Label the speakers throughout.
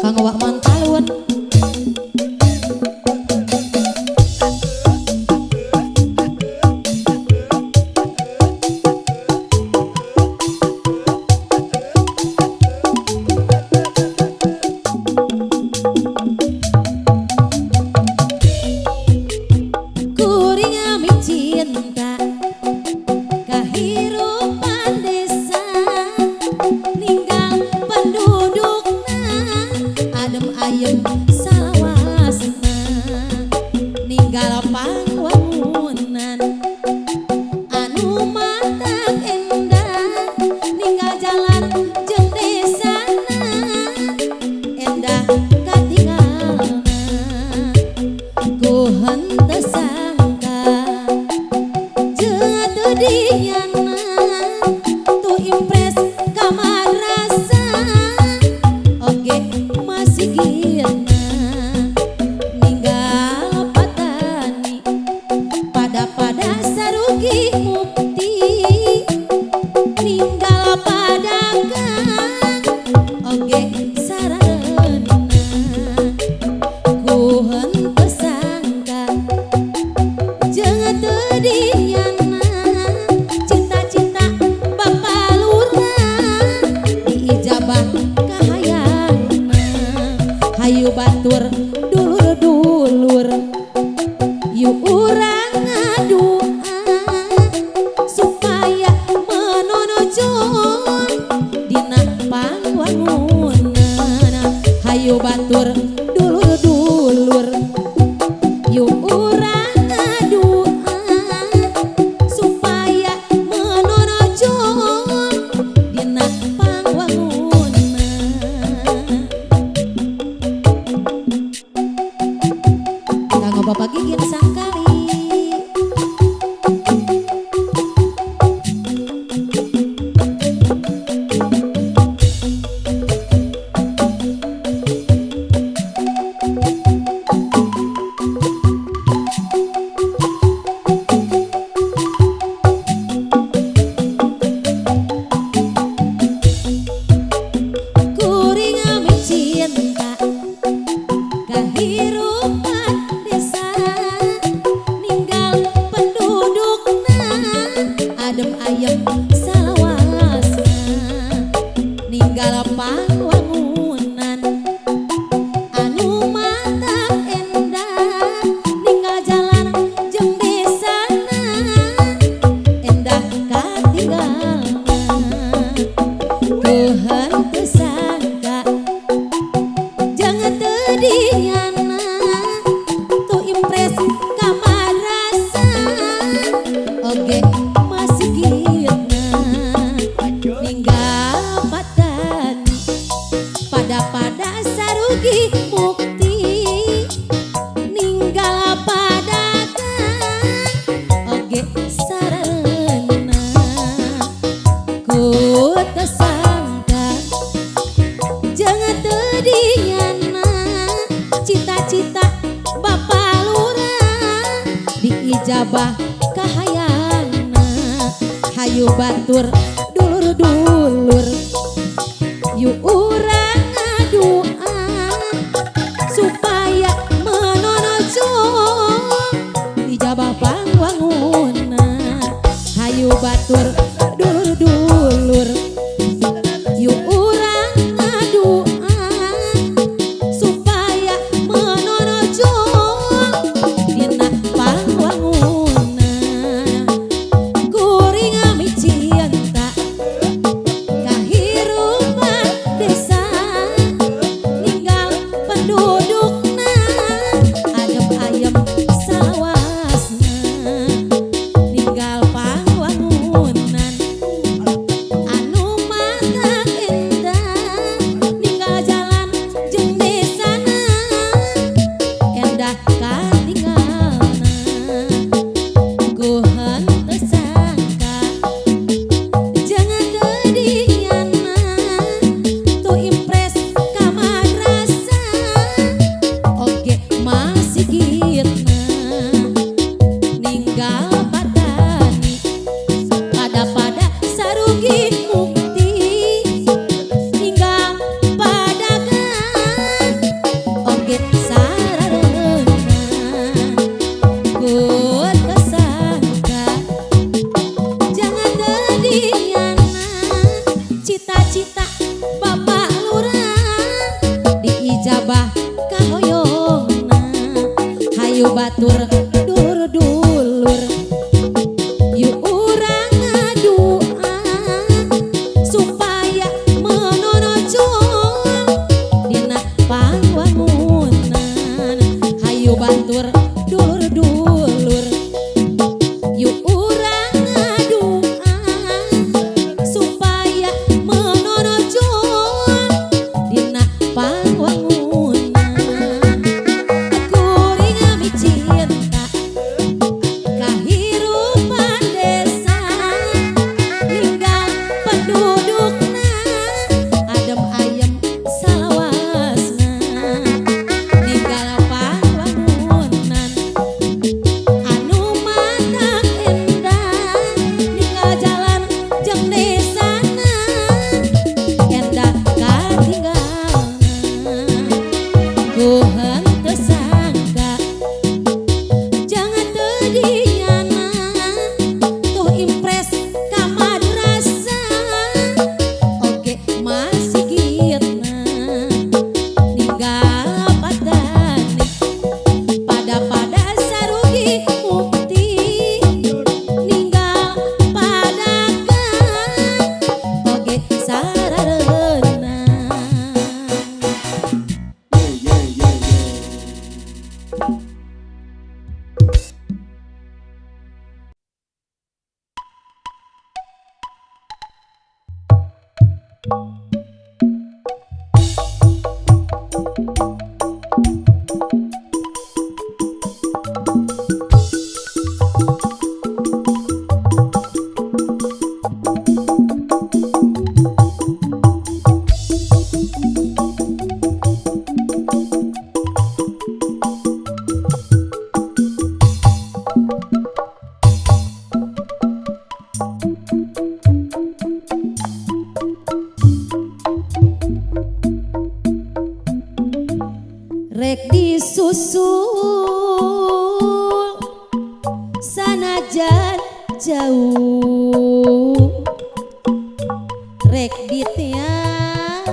Speaker 1: Kang Wak Mantalun. Kuring ami cinta kehidupan desa, ninggal pendudukna adem ayem salawasna, ninggal pangwangunan anu matak endah, ninggal jalan jeung desana endah katinggalna. Ku henteu sangka jeung teu dinyana tuh impres ka madrasah oge masih gina, ninggal patani pada sarugi mukti, ninggal padagang oge sarana. Ku henteu sangka jeung teu dinyana cita-cita Bapak Lurah diijabah kahayangna. Hayu batur dulur-dulur yuk urang ngadua supaya menonojol dina pangwangunan. Hayu batur dulur-dulur yuk urang ngadua supaya menonojol dina pangwangunan. Kanggo Bapak Gigin sangkali. Kuring ami cinta kehidupan desa, ninggal pendudukna adem ayem salawasna, ninggal pangwangunan anu matak endah, ninggal jalan jeung desana endah katinggalna. Ku henteu sangka jeung teu dinyana tuh impres ka madrasah oge masih gina, ninggal patani pada sarugi mukti, ninggal padagang oge sarana. Ku teu sangka jeung teu dinyana cita-cita Bapak Lurah diijabah kahayangna. Hayu batur dulur-dulur yuk urang ngadua supaya menonojol ijabah pangwangunan. Hayu batur dulur-dulur yuk urang ngadua supaya menonojol dina pangwangunan. Kuring ami cinta batur dulur-dulur yuk urang ngadua supaya menonojol dina pangwangunan. Hayu batur dulur-dulur yuk urang ngadua supaya menonojol dina pangwangunan. Kuring micinta kahirupan desa hingga pendudukna adem ayem salawasna ninggal pangwangunan anu matak endah ninggal jalan jeung desana endah katinggalna. Ku henteu sangka jangan teu tuh impres ka madrasah oge masigitna ninggal patani pada sarugi mukti ninggal padagang oge sarareuna.
Speaker 2: Yeah, yeah, yeah, yeah.
Speaker 1: Rek disusul sanajan jauh rek ditiang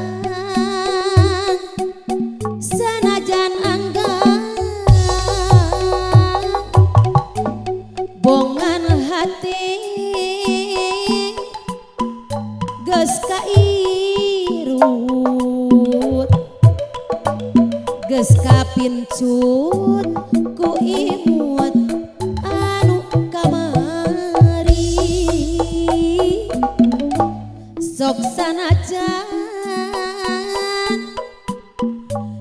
Speaker 1: sanajan anggang bongan hati geus kairut geus kapincut ku imut anu kamari sok sanajan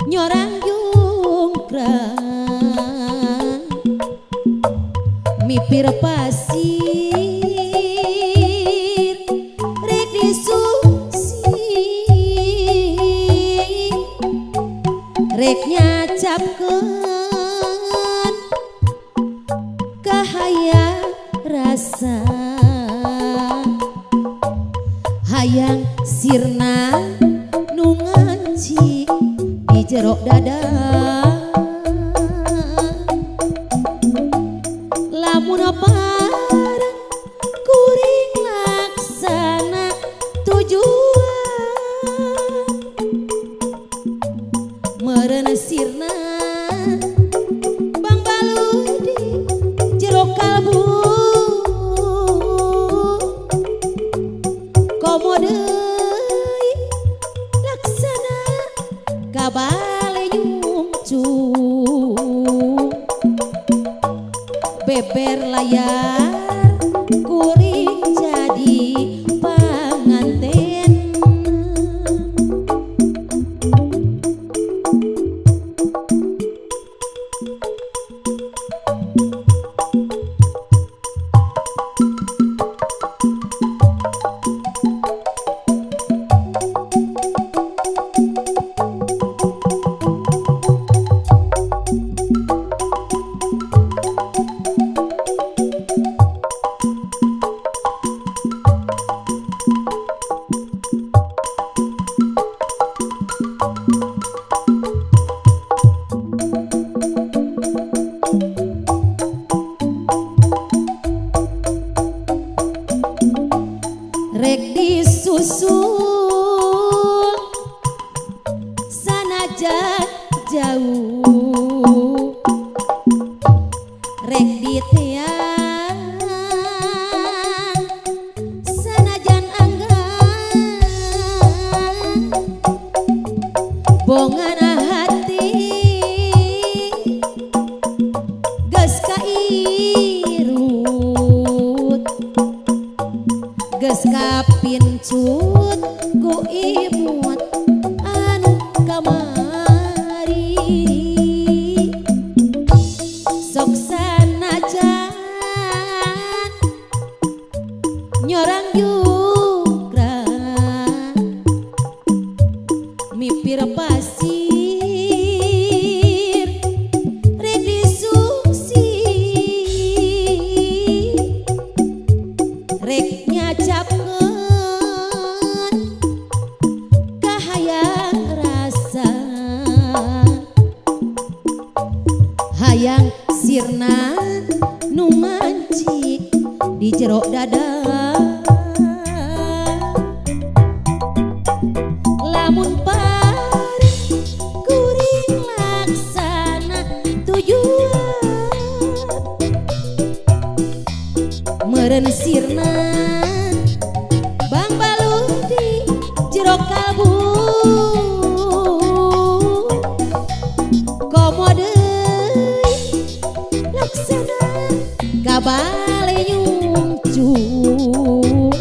Speaker 1: nyorang jungkrang mipir pasir rek disusi rek nyacapkeun kahayang rasa hayang sirna nu nganci di jero dada lamun bareng kuring laksana tujuan meureun sirna bangbalu di jero kalbu komo deui laksana kabale nyungcung beber layar kuring jadi panganten. Rek disusul sanajan jauh. Bongan hati geus kairut, geus kapincut ku imut anu kamari. Sok sanajan nyorang jukra, mipir pasir rek disungsi, rek nyacapkeun ka hayang rasa, hayang sirna nu mancik di jero dada. Lamun pareng kuring laksana tujuan, meureun sirna bang baluh di jero kalbu. Komo deui laksana kabale nyungcung,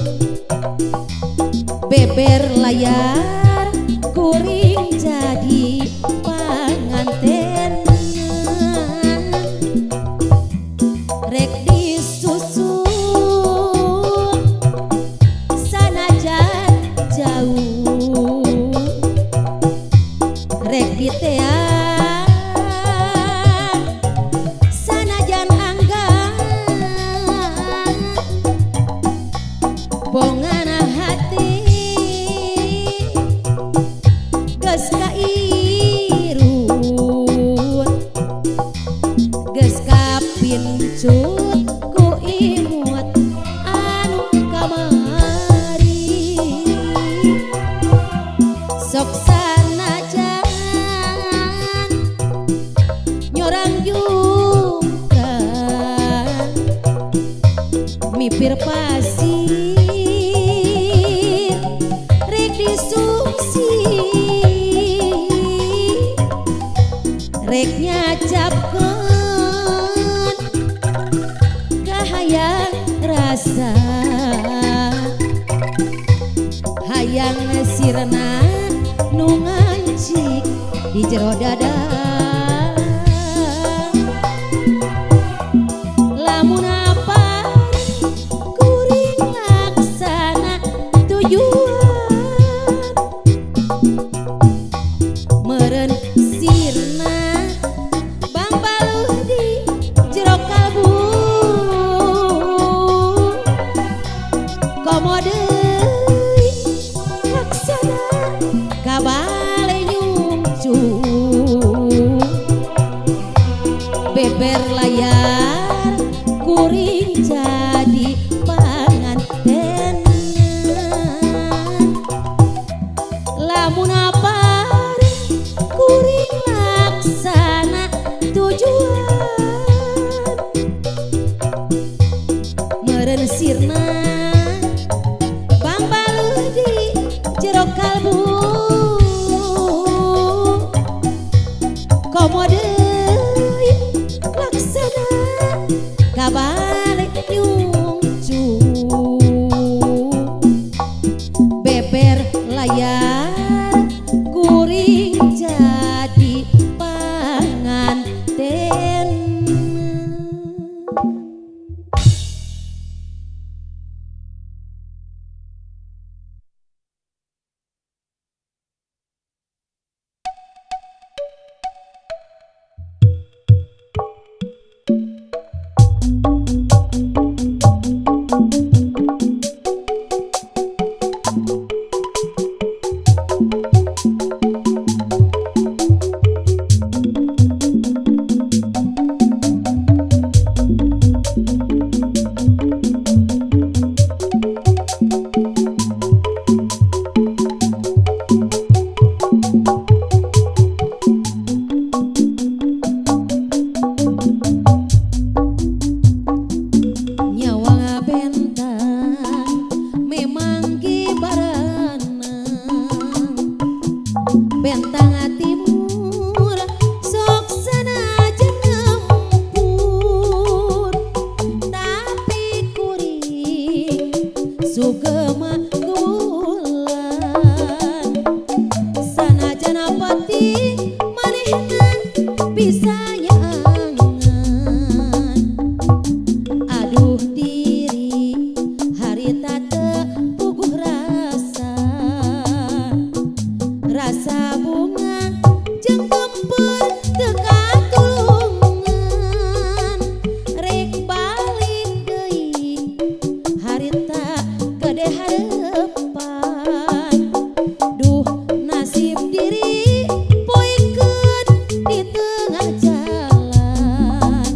Speaker 1: beber layar kuring jadi panganten. Rek disusun sanajan jauh, rek diteang sanajan anggang. Bongan hati geus kairut, geus kapincut ku imut anu kamari. Sok sanajan nyorang jukra, mipir pasir rek disungsi, rek nyacapkeun ka hayang rasa, hayang sirna nu ngancik di jero dada. Lamun pareng kuring laksana tujuan, meureun sirna bang baluh di jero kalbu. Komo deui laksana kabale nyungcung, Timur sok sanajan ngempur tapi kuring sugema bulan sanajan pati manehna bisa nyangan. Aduh diri harita teu puguh rasa rasa bunga jeung gempeur teu katulungan rek balik deui harita gede harepan. Duh nasib diri poekeun di tengah jalan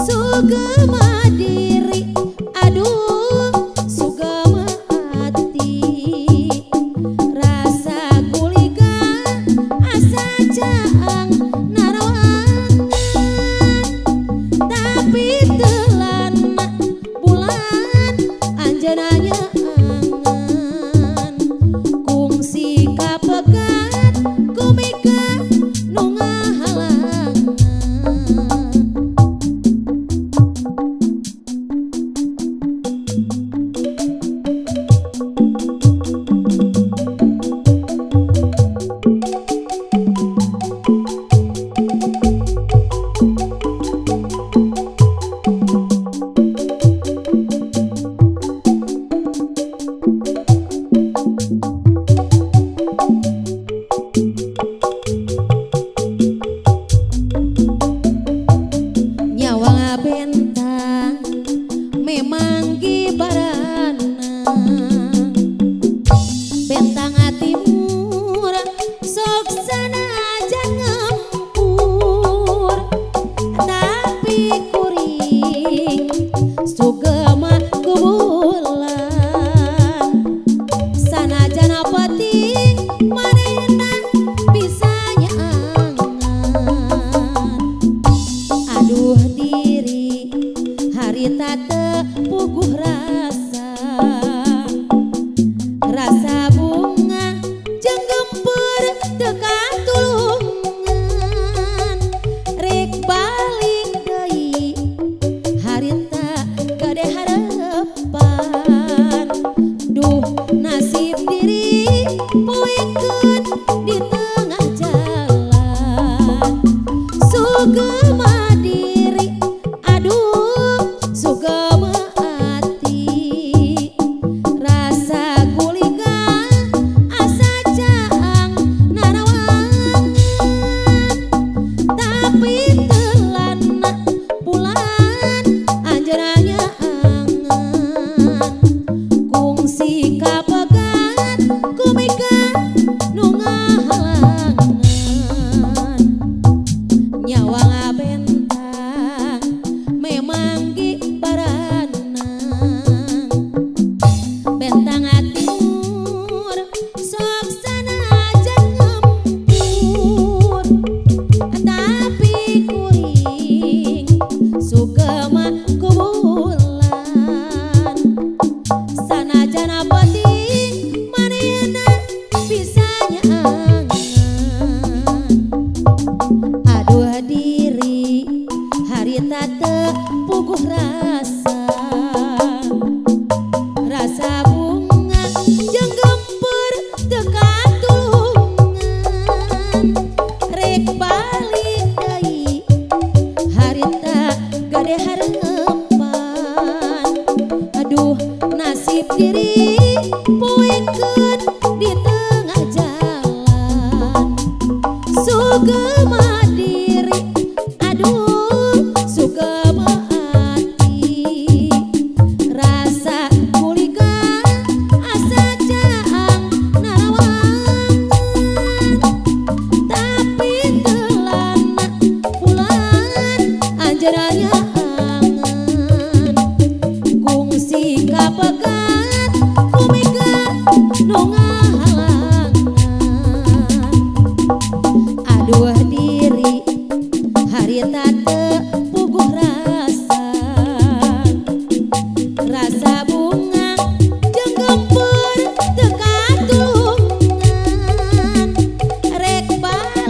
Speaker 1: sugema diri aduh sugema ati rasa guliga asa caang narawangan tapi telana bulan anjeunna nyaangan kungsi kapegat kumika nu ngahalangan. Nyawa bentang memang gibarana bentang timur sok sanajan ngempur tapi kuring sugema ku bulan sanajan peuting manehna bisa nyaangan. Aduh diri harita teu puguh rasa rasa bunga jeung gempeur teu katulungan rek balik deui harita gede harepan. Duh nasib diri poekeun di tengah jalan sugema diri aduh sugema ati rasa guliga asa caang narawangan tapi telana bulan anjeunna nyaangan kungsi kapegat kumika nu ngahalangan. Nyawa ngabentang memang gibarana bentang timur sok sanajan ngempur tapi kuring sugema ku bulan sanajan peuting manehna bisa nyaangan. Aduh diri harita teu puguh rasa rasa bunga jeung gempeur teu katulungan rek balik deui harita gede harepan. Aduh nasib diri poekeun di tengah jalan sugema diri aduh sugema ati rasa guliga asa caang narawangan tapi telana bulan anjeunna nyaangan kungsi kapegat kumika nu ngahalangan. Aduh diri harita teu puguh rasa rasa bunga jeung gempeur teu katulungan rek balik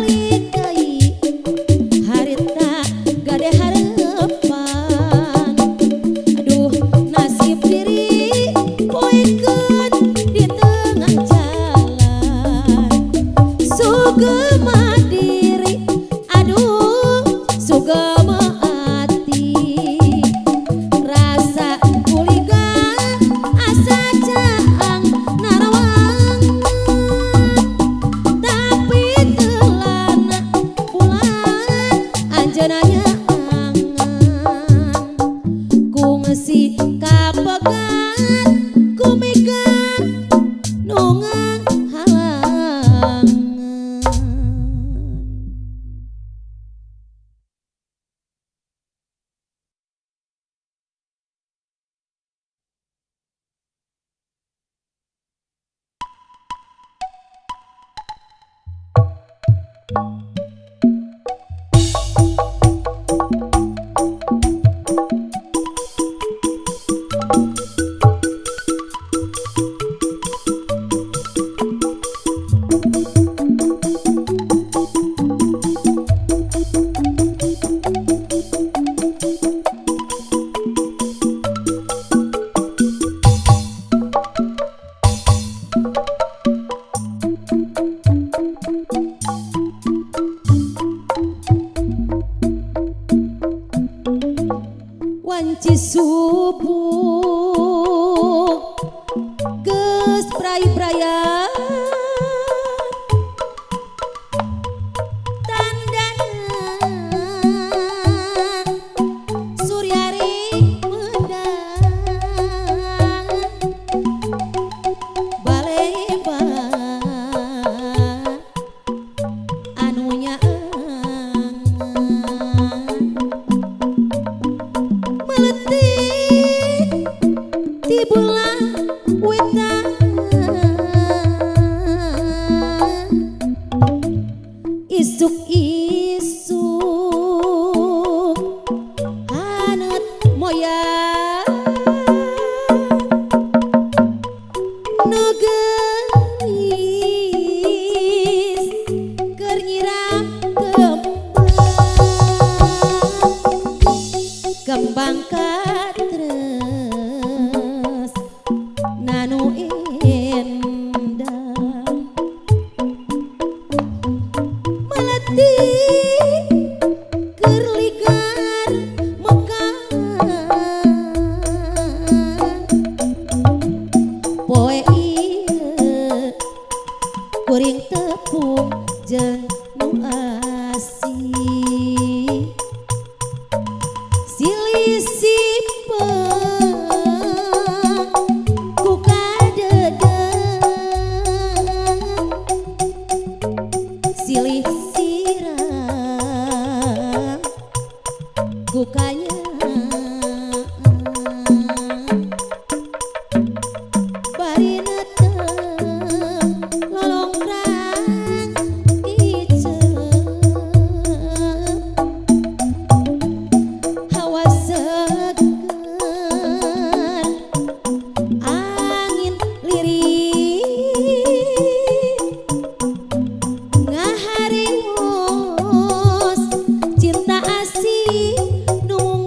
Speaker 1: Wanci subuh geus prai-prayan tandana suryari medang baleban anu nyaangan meletik di bulan wetan isuk-isuk haneut moyang nu geulis keur nyiram kembang kembang katres nanu indah meletik keur ligar mekar poe ieu kuring tepung jeung nu asih silih sipeng ku kadeudeuh silih siram ku kanyaan bari netep lolongkrang diceuk hawa seger angin lirih ngahariwos cinta asih nu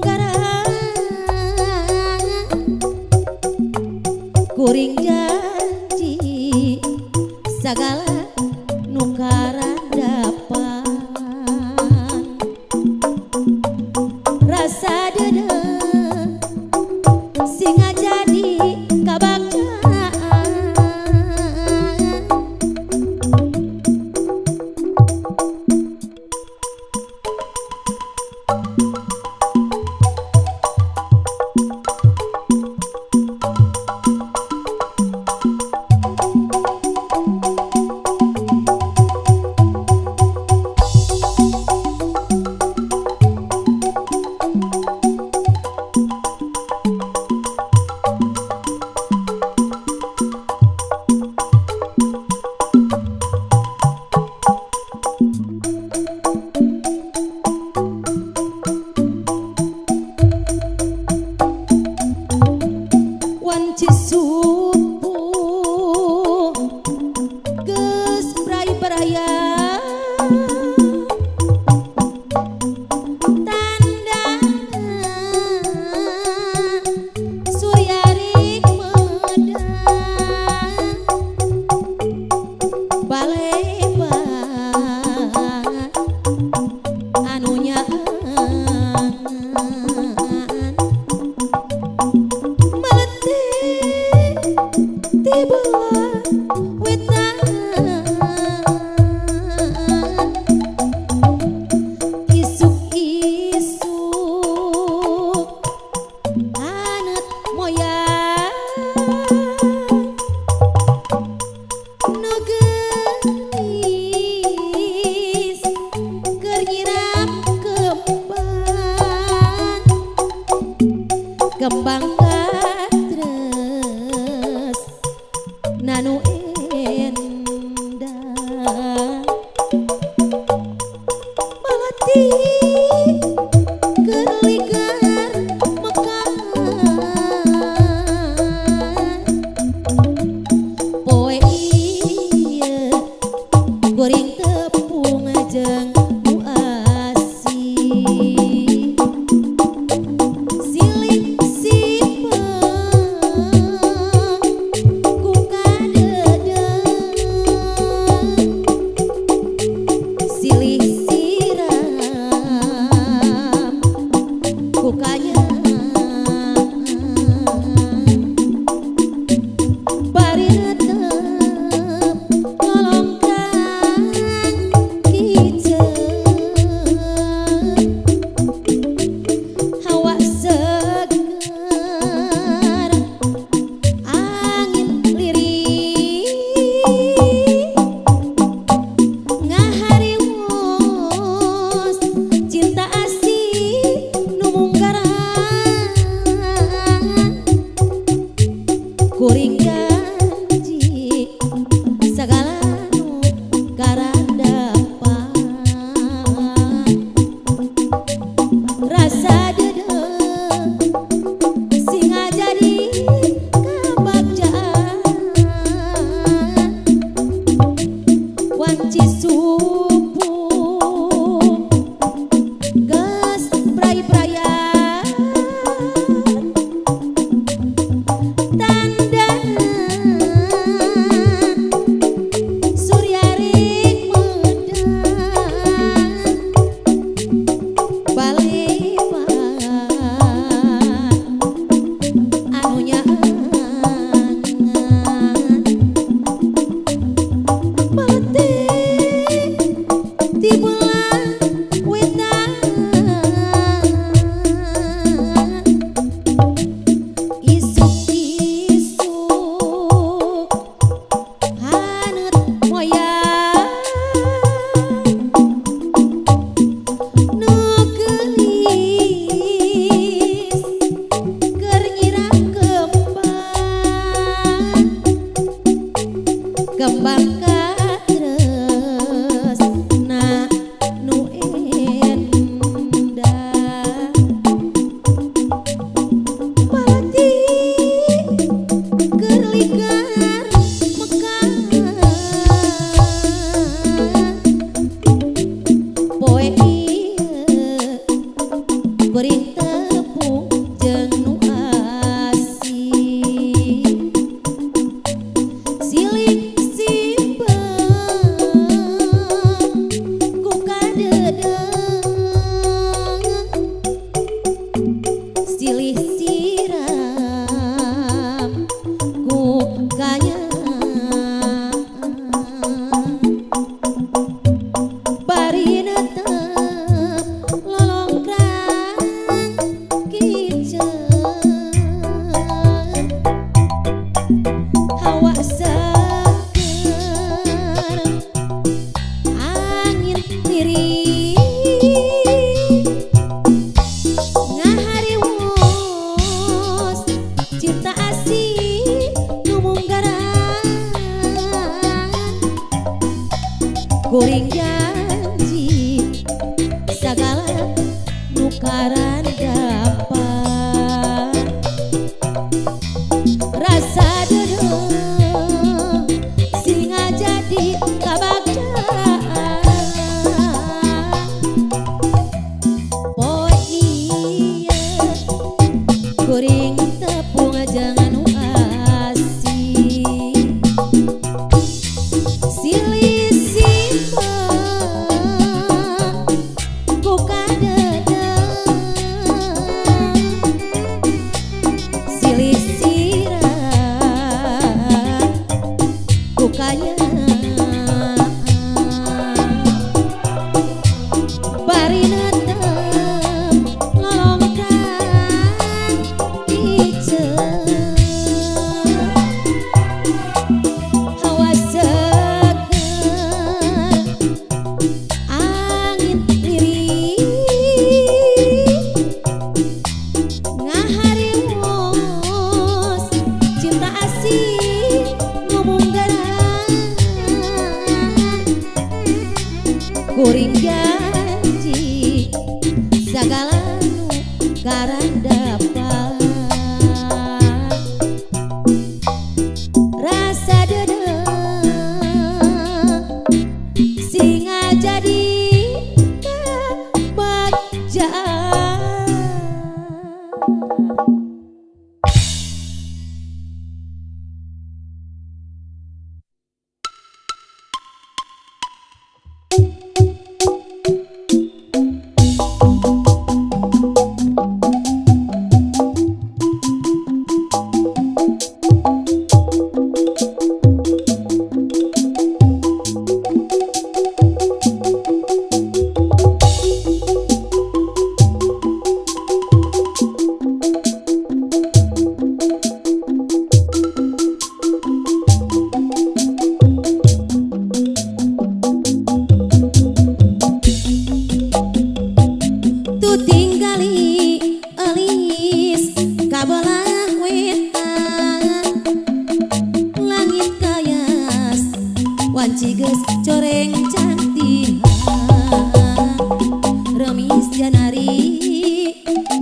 Speaker 1: Paleti keur ligar mekar poe ieu goreng tepung jeung nu asih silih simpeung ku kadeudeuh silih siram ku kanyang bari netep lolongkrang kiceut hawa seger angin lirih ngahariwos cinta asih nu munggaran kuring janji sagala nu karandapan rasa deudeuh singa jadi kabagjaan wanci subuh geus prai-prayan tandana surya rek medang balepan anu nyaangan Paleti ti belah wetan isuk-isuk haneut moyang nu geulis keur nyirap kembang kembang katresna nu endah Paleti keur ligar mekar poe ieu goreng tepung jeung nu asih silih simpeung ku kadeudeuh silih siram ku kanyang bari netep lolongkrang kiceut hawa seger angin lirih ngahariwos cinta asih nu munggaran kuring janji sagala nu karandapan rasa deudeuh singa jadi kabagjaan. Sagala nu karandapan rasa deudeuh singa jadi kabagjaan. Wanci geus coreng cantihan remis janari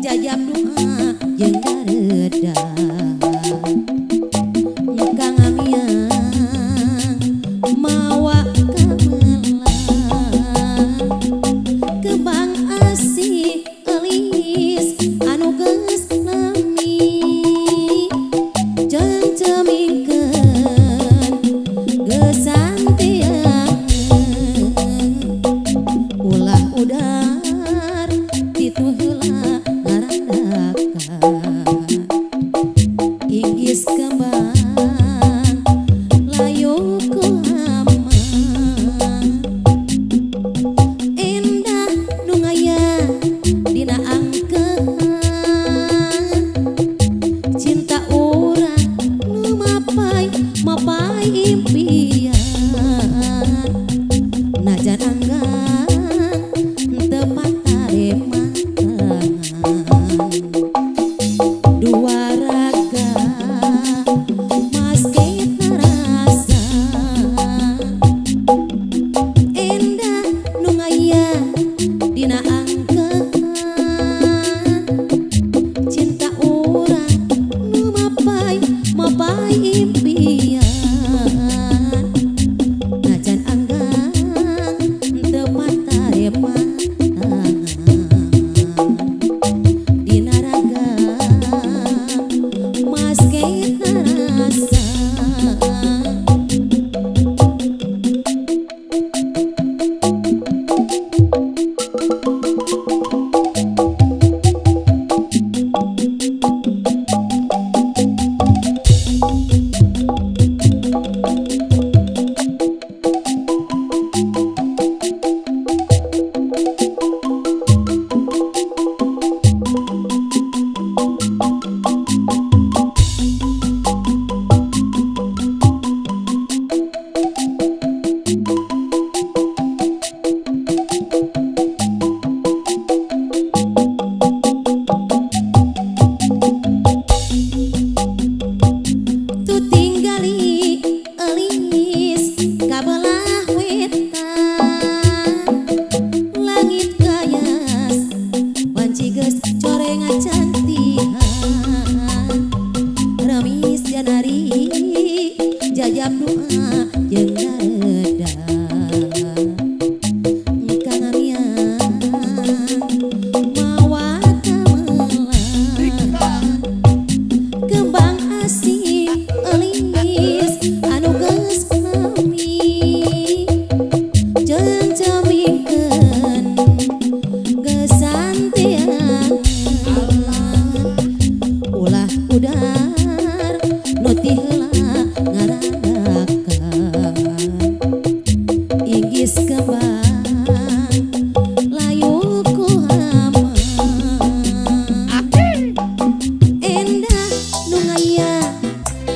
Speaker 1: jajab doa jeung dareda kang amiang mawa kamelang kembang asih elis anu geus lami cengcemingkeun gesan ulah udar titu heula ngarandakan inggis kembang layu ku hama endah nu ngaya dina angkehan cinta urang nu mapai mapai impian najan anggang dua raga masket narasa endah nu ngaya dina angkehan cinta urang nu mapai mapai impian najan anggang teu patarema jajab doa jeung dareda kang amiang mawa kamelang kembang asih elis anu geus lami cengcemingkeun gesantean ulah udar nu ti heula ngarandakan inggis kembang layu ku hama endah nu ngaya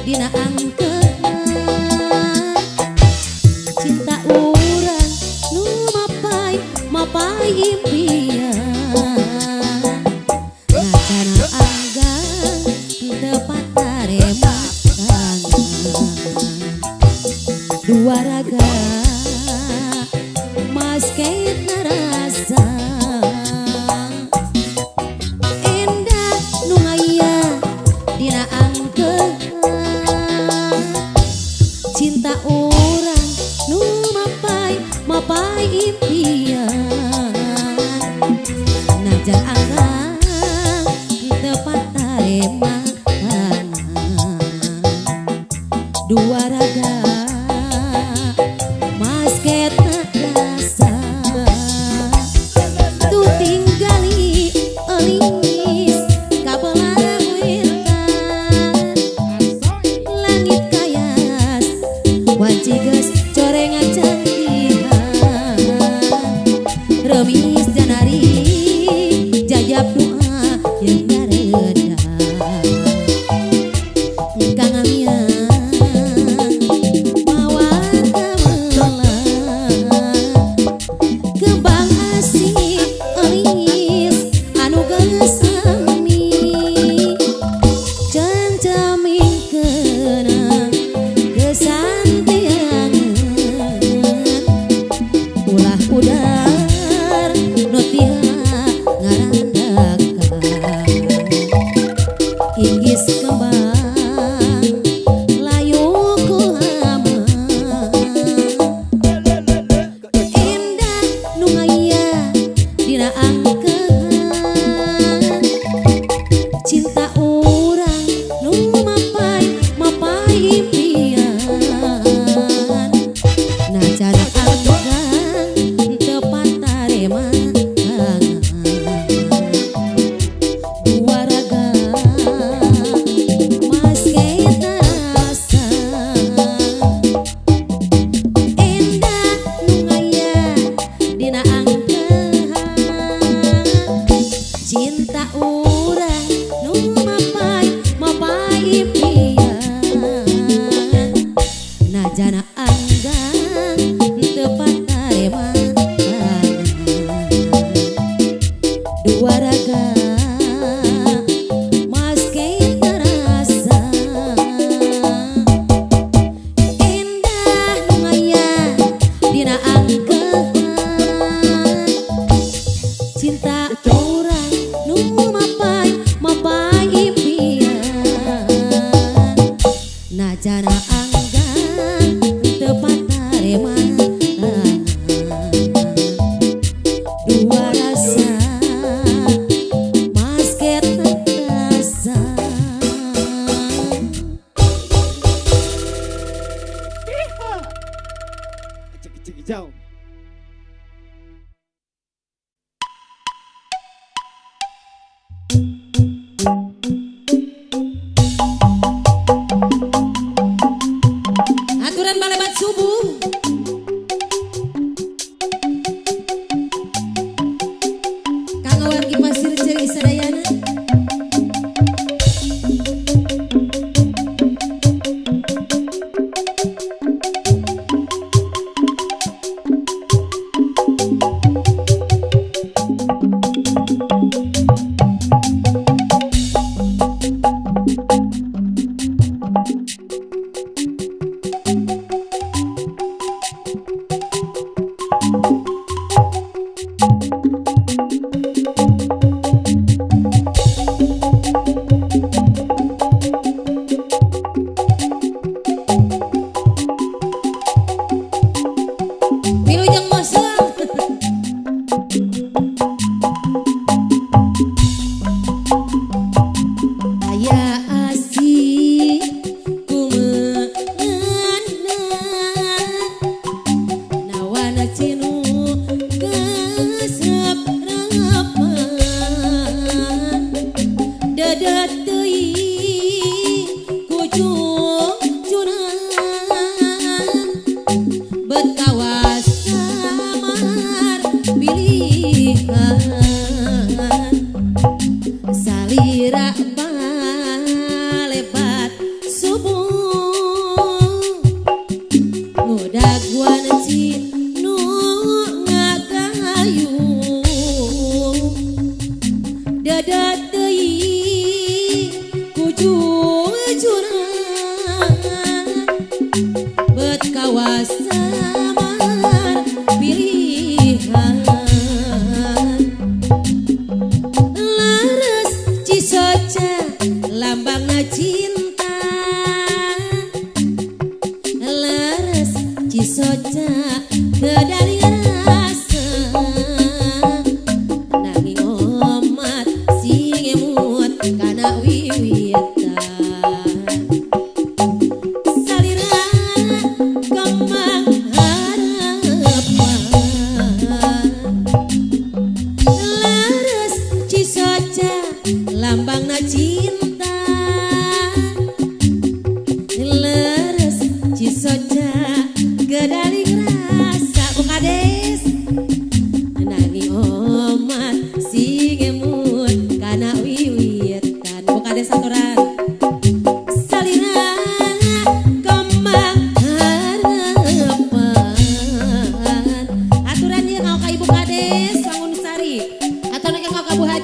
Speaker 1: dina angkehan cinta urang nu mapai mapai impian ngacana anggang teu patarema dua raga masket narasa. Najan anggang tepat tarema dua raga masket rasa tu tinggali elis kabelah wetan langit kayas wanci geus corengan cantihan remis janari jajab doa jeung ngareda kang amian mawar kabelah kembang asih elis anu geus sami cangcaming kenang kesantiangan ulah udar nu tiha ngarandakan inggis kembang layu ku hama endah nu ngaya dina angkehan cinta urang nu mapai mapai impian najan anggang tepat tarema dua raga masket rasa endah nu ngaya dina angkehan cinta urang nu mapai mapai impian najana anggang tepat tarema dua raga masket rasa endah nu ngaya dina angkehan cinta urang nu mapai mapai impian najana anggang tepat tarema dua rasa masket rasa.
Speaker 2: Cek hijau.
Speaker 1: Aturan balebat subuh. Kang wargi pasir ceri sadayana.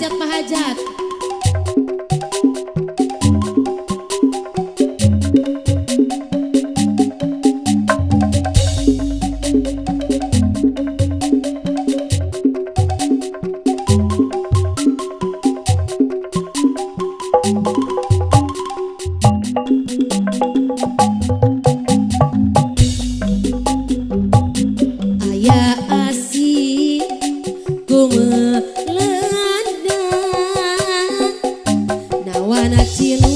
Speaker 1: Hajat Pak Hajat. Aya asih kumelanda nawana cinu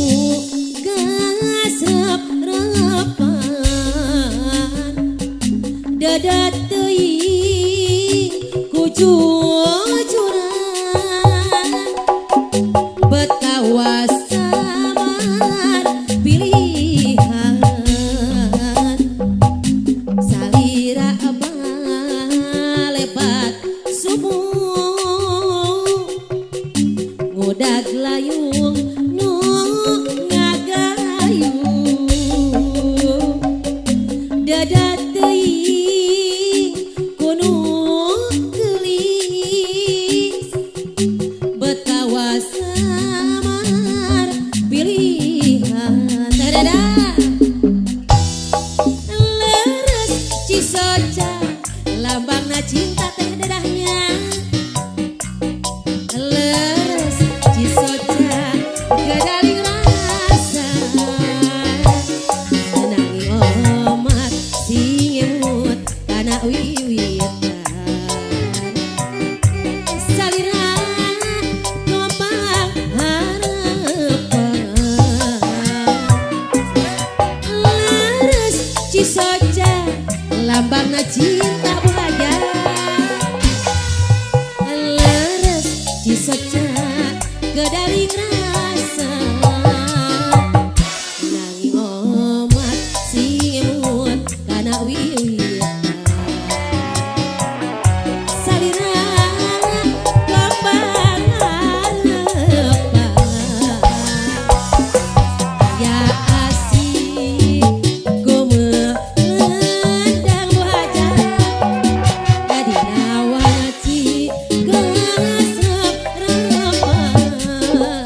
Speaker 1: gas rep-repan dada teuing ku jujuran betawa samar pilihan salira balebat subuh ngudag layung nu ngagayung dada teuing ku nu geulis betawa samar pilihan dadada leres cisoca lambangna cinta teh dadahnya leres cisoca gadaling rasa nanging omat sing emut kana wiwitan salira kompang harepan leres cisoca lambangna cinta bahagia leres cisoca gedaling rasa nanging omat sing emut kana wiwitan salira kompang harepan ya asih kumelendang Bu Hajat dina wanaci geus rep-repan.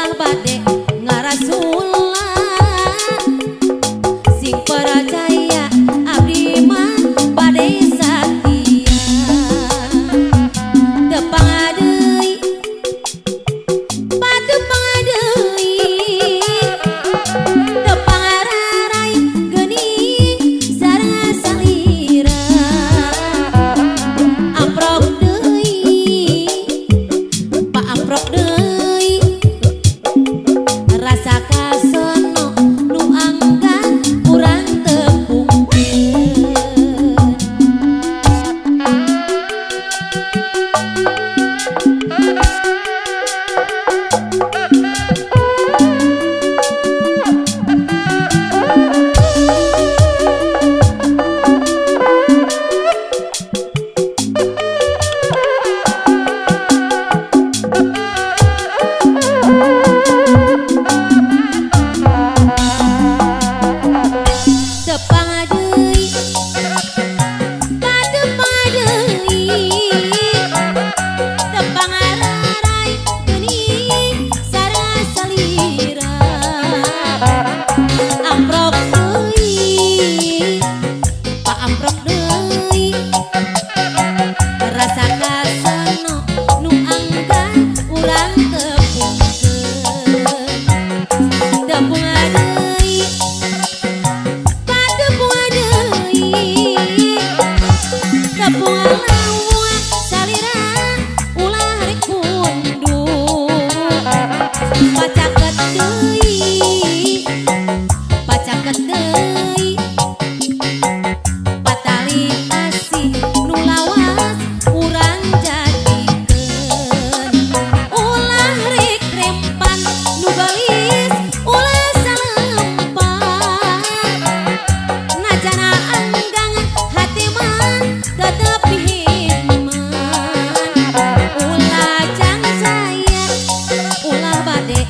Speaker 1: Ulah bade ngarasula, sing percaya abdi mah bade satia. Tepang deui, patepang deui, tepang ararai geuning sareng salira. Amprok deui, Pak, amprok deui, rasa kasono nu angkat urang tepungkeun. Tepang deui, patepang deui, tepang ararai geuning sareng salira. Amprok deui, Pak, amprok deui, rasa kasono nu angkat urang tepungkeun. Tepung deui, patepung deui, tepung lawa salira ulah rek mundur. Pacaket deui, pacaket deui, patali asih nu lawas urang jadikeun. Ulah rek rempan nu galis, ulah salempan, najana anggang hati mah tetep himan. Ulah cangcaya, ulah bade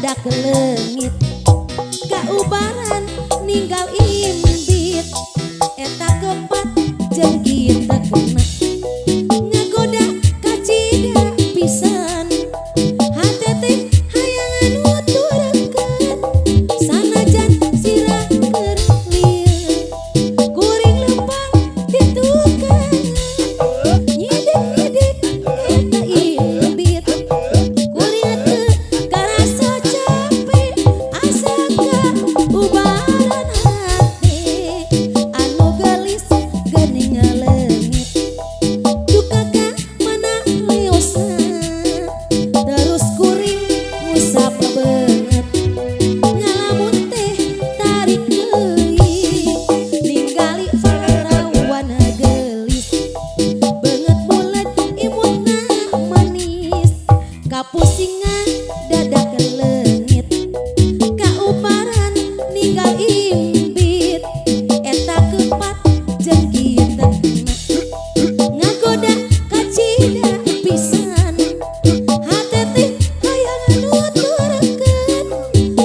Speaker 1: dadak leungit kaubaran ninggal imbit eta kepat jeung kitekna ngagoda kacida pisan hate teh hayang nuturkeun sanajan sirah keur lieur kuring lempang ditukeun nyidek-nyidek eta imbit kuring teu karasa capek asa kaubaran hate anu geulis geuning leungit duka ka mana leosna terus kuring ngusap beungeut ngalamun teh tarik deui ningali parawan geulis beungeut buleud imutna manis kapusingan dadak leungit kaubaran ninggal imbit eta kepat jeung kitekna ngagoda kacida pisan hate teh hayang nuturkeun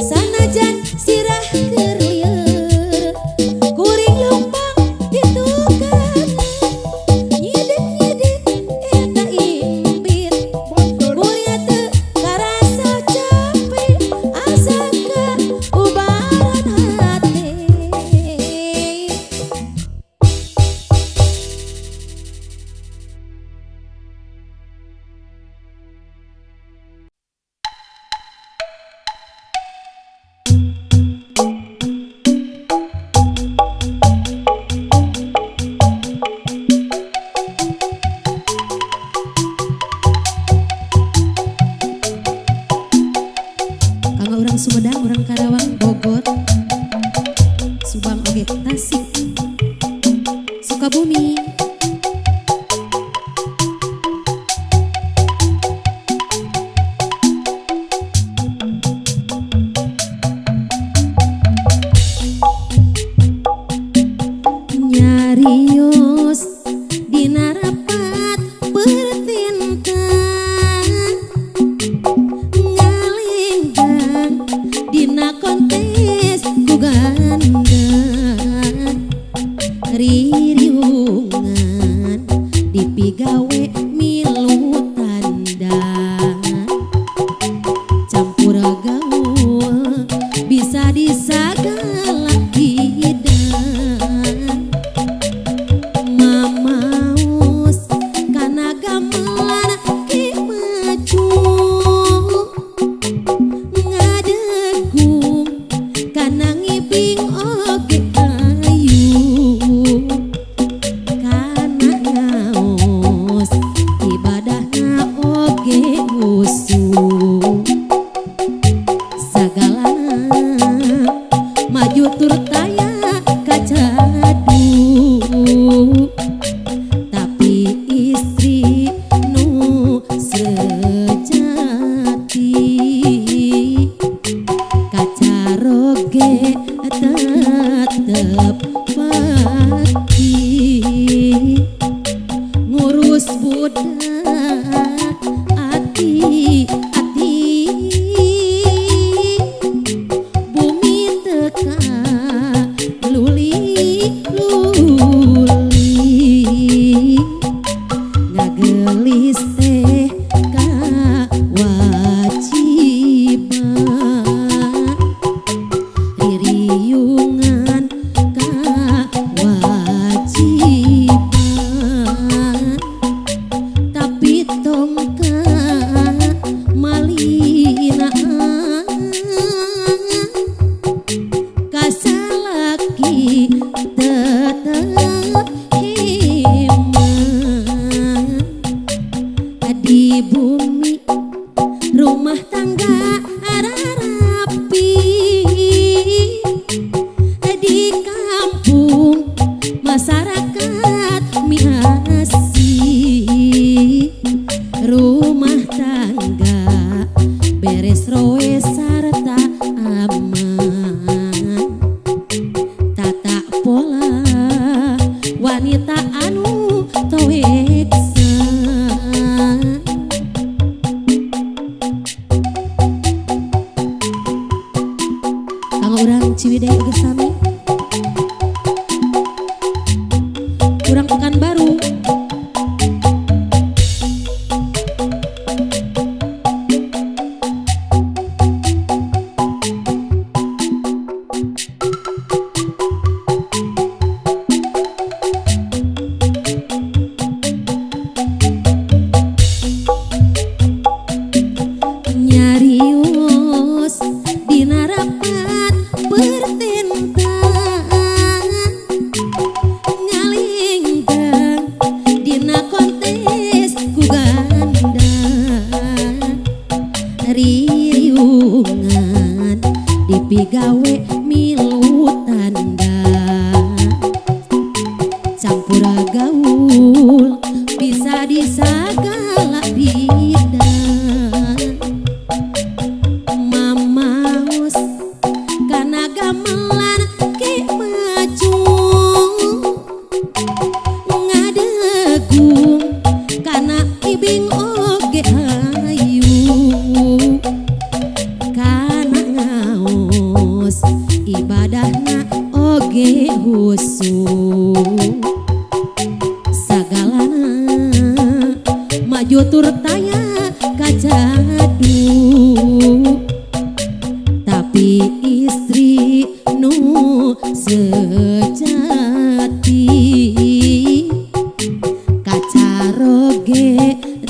Speaker 1: sanajan sirah keur lieur kuring lempang ditukeun nyidek-nyidek eta imbit kuring teu karasa capek asa kaubaran hate. Kanggo urang Sumedang, urang Karawang, Bogor, Subang oge, Tasik, Sukabumi. Nyarios dina rapat pertintan ngalenggang dina kontes ku gandang ririungan dipigawe milu tandang campur gaul bisa disagala hidang mamaos kana gamelan ki macu ngadegung kana ngibing oge ayu kana ngaos ibadahna oge usuh sagalana maju tur taya kacadu tapi istri nu sejati kacaroge tetep pati ngurus budak ati ati bumi teka luli luli ngagelis teh kawajiban ririungan kawajiban tapi tong ka malinaan kasalaki tetep hemat di bumi rumah tangga rapi di kampung masyarakat miasi rumah tangga beres roe sarta aman tata pola wanita anu toeksa. Campur gaul bisa di sagala bidang. Mamaos kana gamelan ke maju ngadegung kana ibing oge hayu kana ngaos ibadahna oge husu sagalana maju tur taya kacadu tapi istri nu sejati kacaroge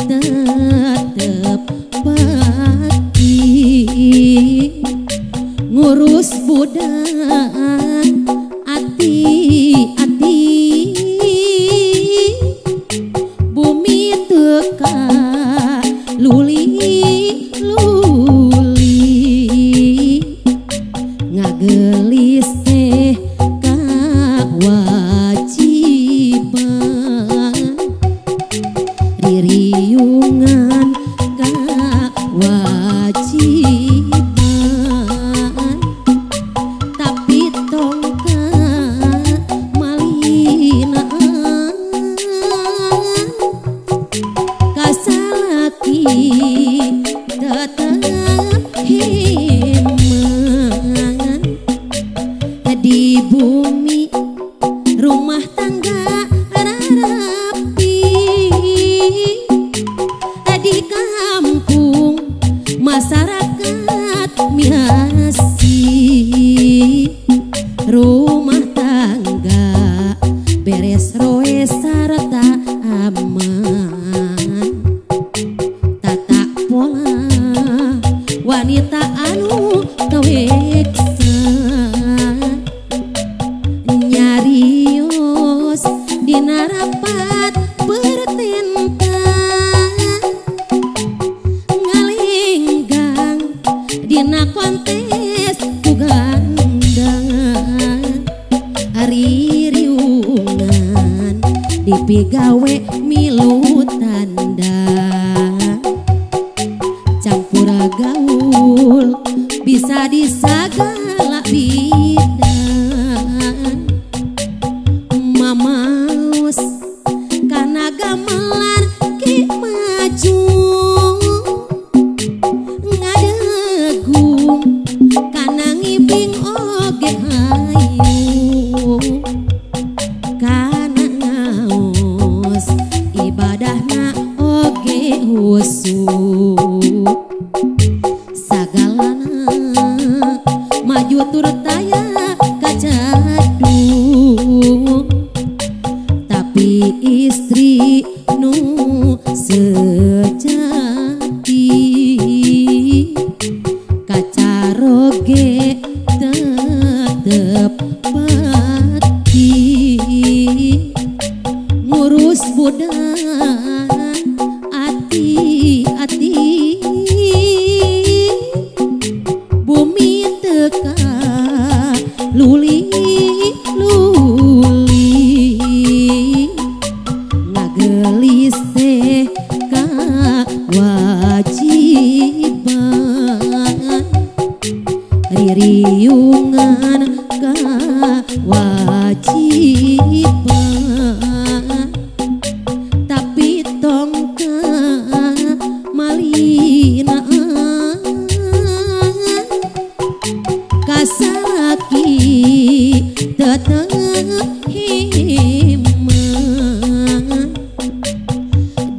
Speaker 1: tetep bakti ngurus budak ati-ati bumi teka luli luli ngagelis teh kawajiban ririungan kawajiban tapi tongka malinaan kasalaki tetep heman di bumi rumah tangga rapi di kampung masyarakat miasi rumah tangga beres roe sarta aman tata pola wanita anu taweksa nyarios dina rapat bertentang ngalenggang dina kontes ku gandang ririungan dipigawe milu tanda campur gaul bisa di sagala bidang. Mamaos kana gamelan ki maju ngadegung kana ngibing oge hayu kana ngaos ibadahna oge husu sagalana maju tur taya kacadu tapi istri nu sejati kacaroge tetep bakti ngurus budak ati-ati bumi teka luli luli ngagelis teh kawajiban ririungan kawajiban tapi tongka malinaan kasalaki tetep himan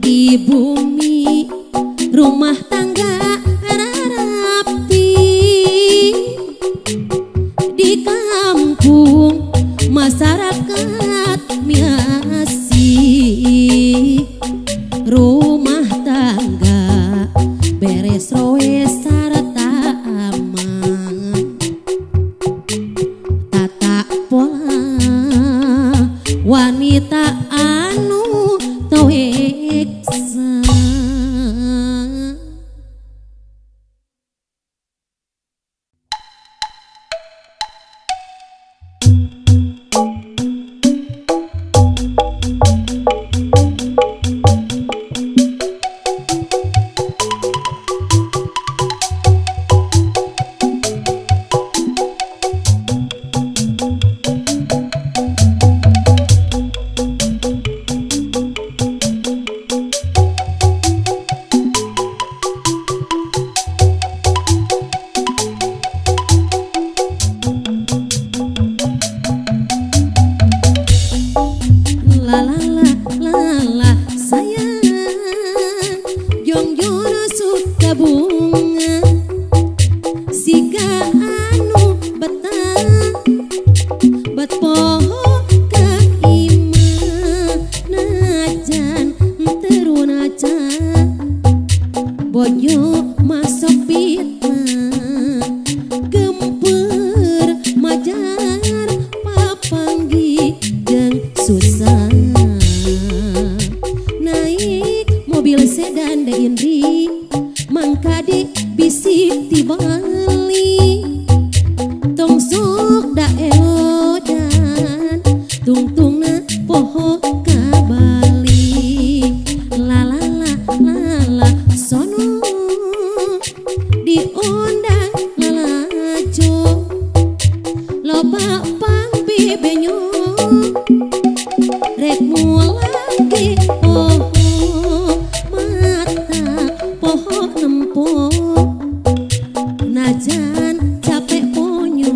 Speaker 1: di bumi rumah tangga rapi di kampung masyarakat miasi rumah tangga beres roe sarta aman tata pola wanita anu taweksa. sayang jongjono suka bunga siga anu betah bet poho ka imah najan terunaca bojo masuk fitnah gemper majar papanggi jeung susah naik mobil sedan de Indri mangkade bisi ti Bali tong sok da elodan tungtungna poho ka Bali la la la la la sono diundang lalajo loba pang bebenyo rek mulang ge poho mata poho nempo najan capek ponyo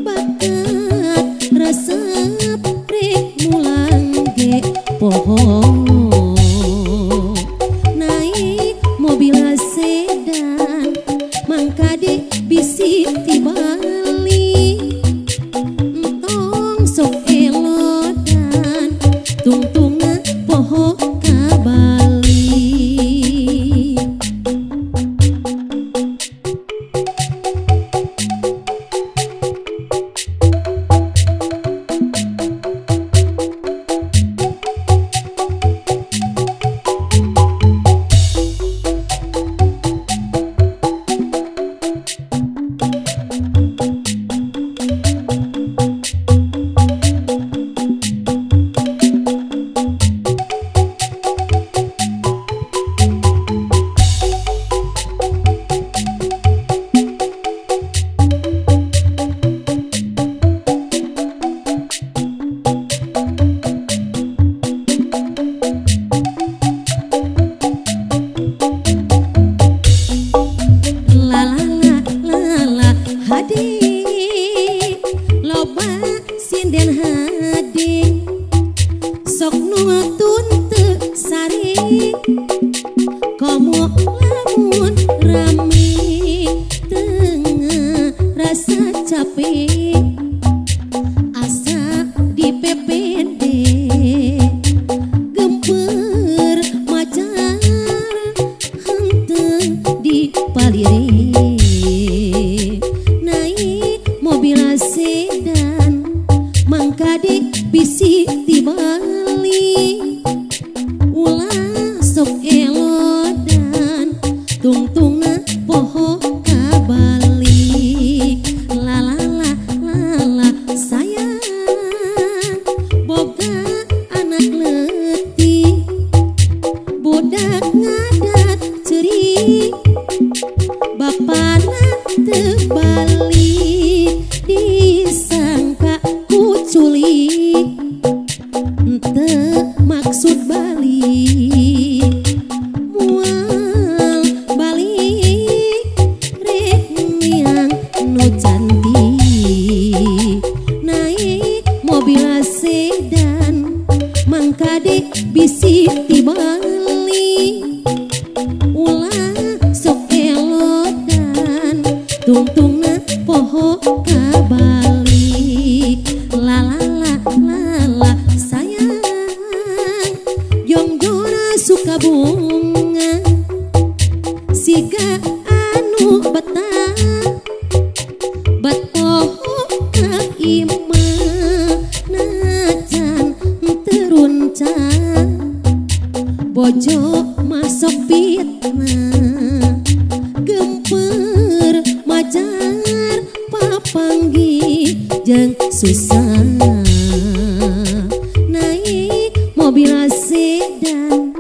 Speaker 1: bakat resep rek mulang ge poho naik mobil sedan mangkade bisi ti Bali entong sok elodan tungtungna poho ka Bali. La la la la la hadi loba sinden hadi sok nuntun teu sari komo lamun rame tengah rasa capek asa di PPD gemper majar henteu di palire naik mobil sedan mangkade bisi ti Bali ulah sok elodan tungtungna poho ka Bali la la la la la sayang boga anak leutik budak ngadat ceurik bapana teu balik disangka ku culik teu maksud balik mual balik rek miang nu cantik naik mobil sedan mangkade bisi ti Bali ulah sok elodan tungtungna poho ka Bali la la la la la sayang jongjona suka bunga siga anu betah bet poho ka imah najan terunca bojo masuk fitnah gemper majar papanggi jeung susah naik mobil sedan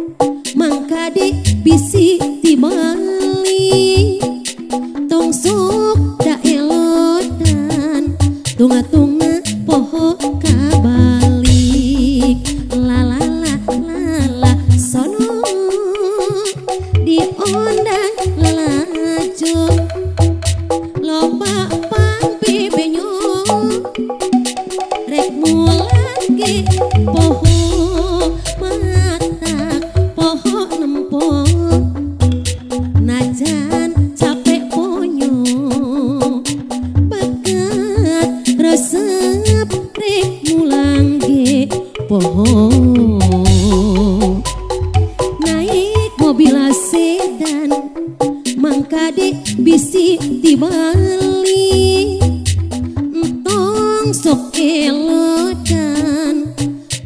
Speaker 1: mangkade bisi ti Bali tong sok da elodan tunga-tunga poho ka Bali la la la la la sono. poho naik mobil sedan mangkade bisi dibalik entong sok elodan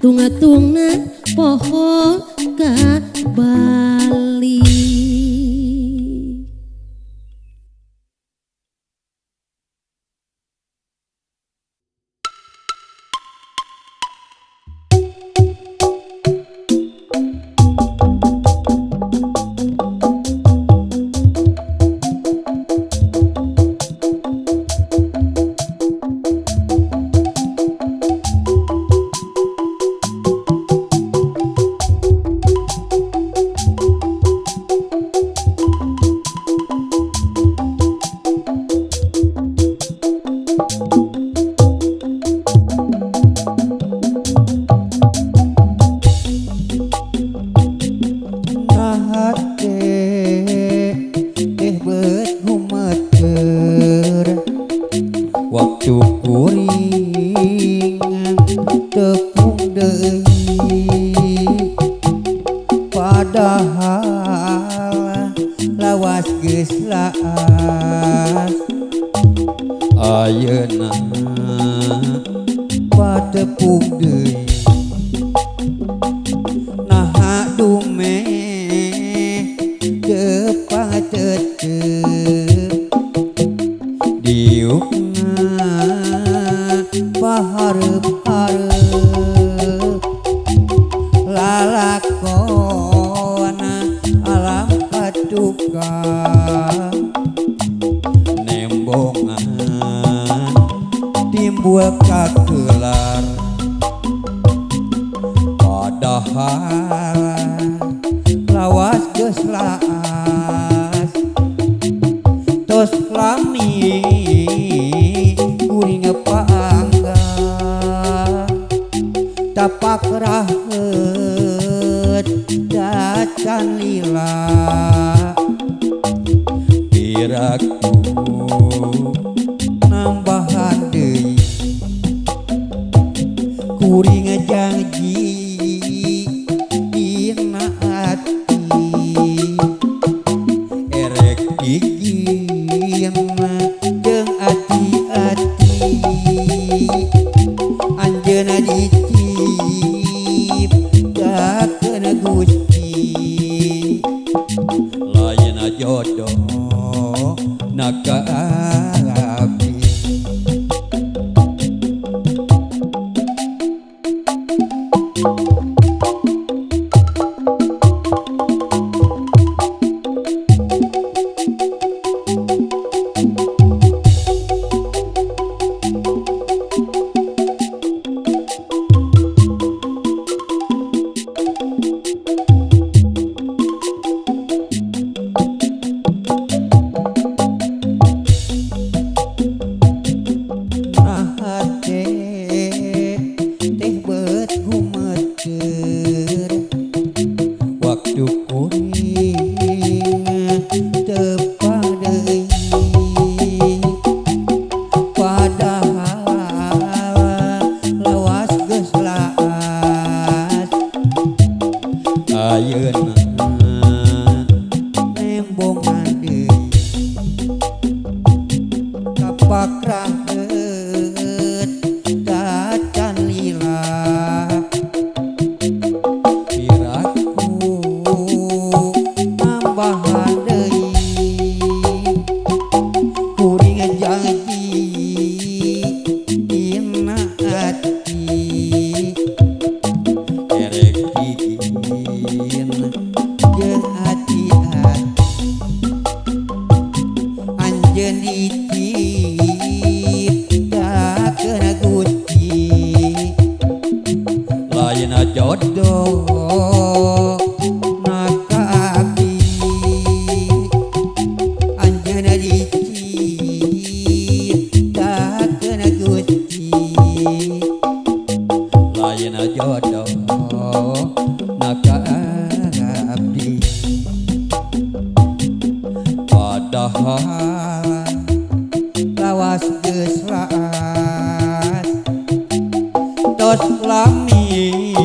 Speaker 1: tunga-tungna poho ka Bali.
Speaker 3: Lawas geus laas tos lami.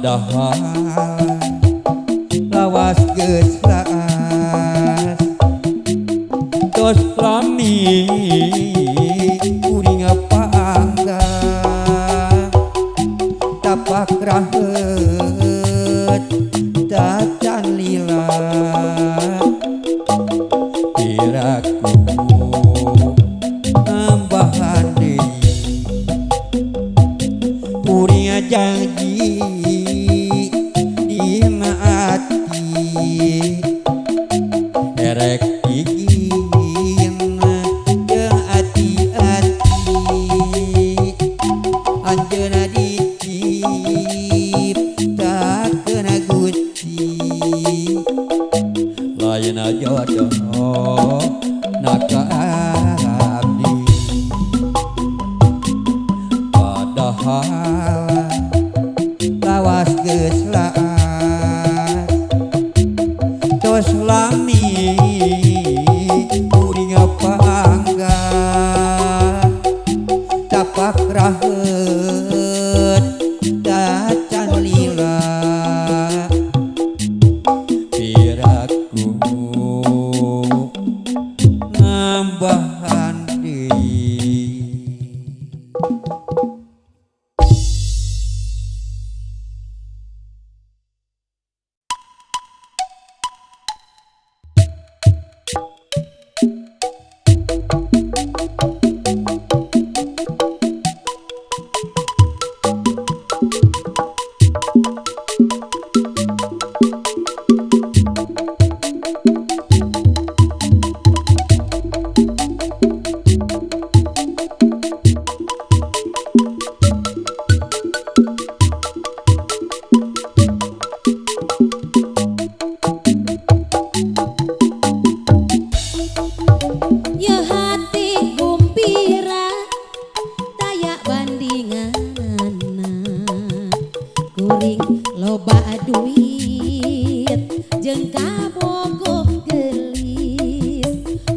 Speaker 3: Padahal lawas geus laas tos lami kuring pangga tapak raheut tacan lila piraku nambahan deui kuring janji dina ati erek igin jeung ati-ati anjeunna diciptakeun Gusti lain jodoh naka abdi. Padahal lawas geus laas tos lami kuring pangga tapak raheut tacan lila piraku nambahan deui.
Speaker 1: Loba duit jeung kabogoh geulis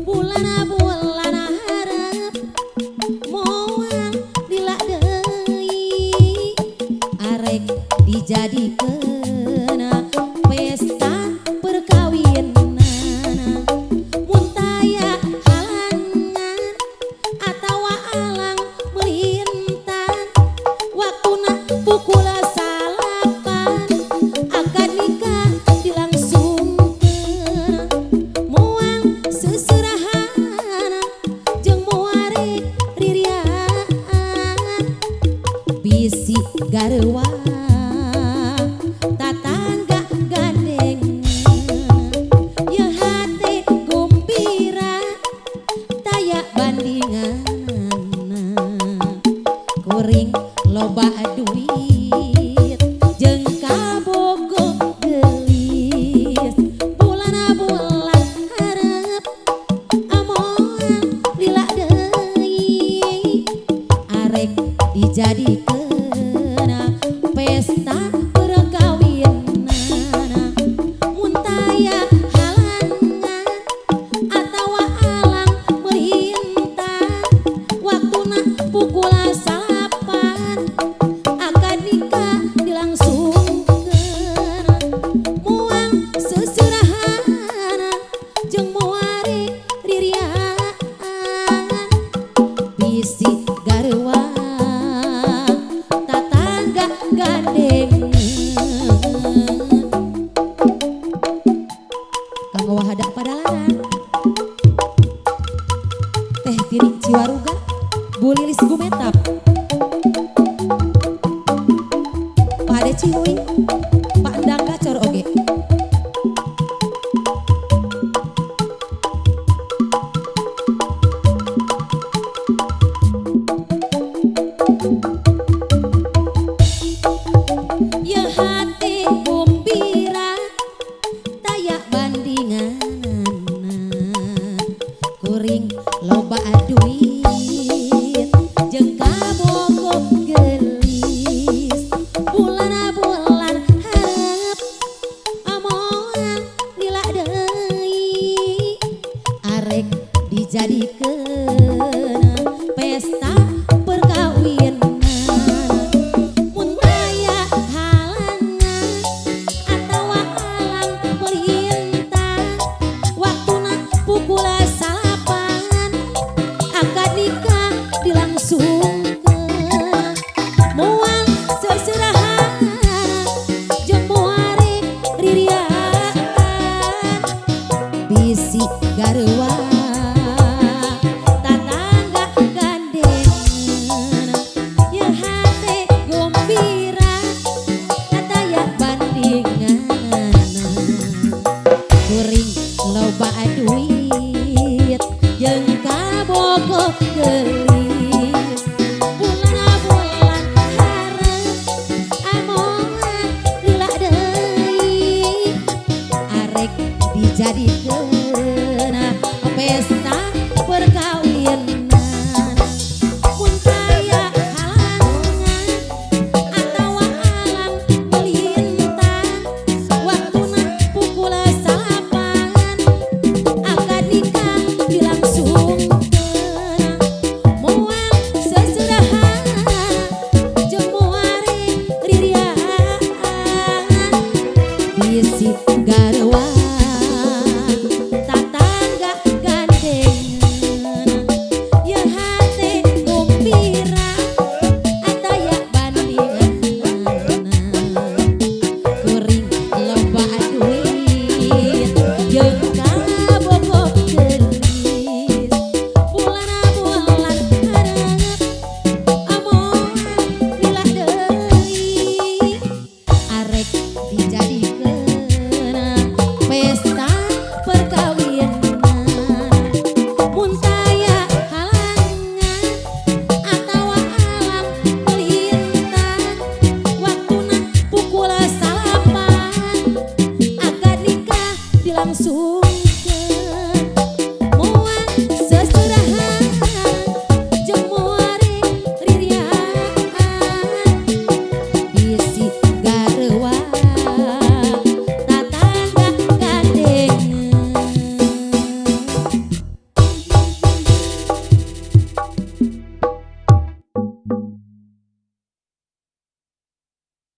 Speaker 1: bulan-bulan hareup moal lila deui arek dijadikeun pesta perkawinan mun taya halangan atawa alang melintang waktuna pukul bisi garwa tatangga gandeng ya hate gumbira taya bandinganna kuring loba duit jeung kabogoh geulis bulan-bulan hareup amoan lila deui arek dijadikeun pesta perkawinan mun taya halangan atawa alang melintang waktuna pukul 9 akad nikah dilangsungkeun moal seserahan jeung moal ririaan bisi garwa gandeng kanggo wahada padalarang Teh Tiri Ciwaruga Bu Lilis Gumetap Pade Cihuy.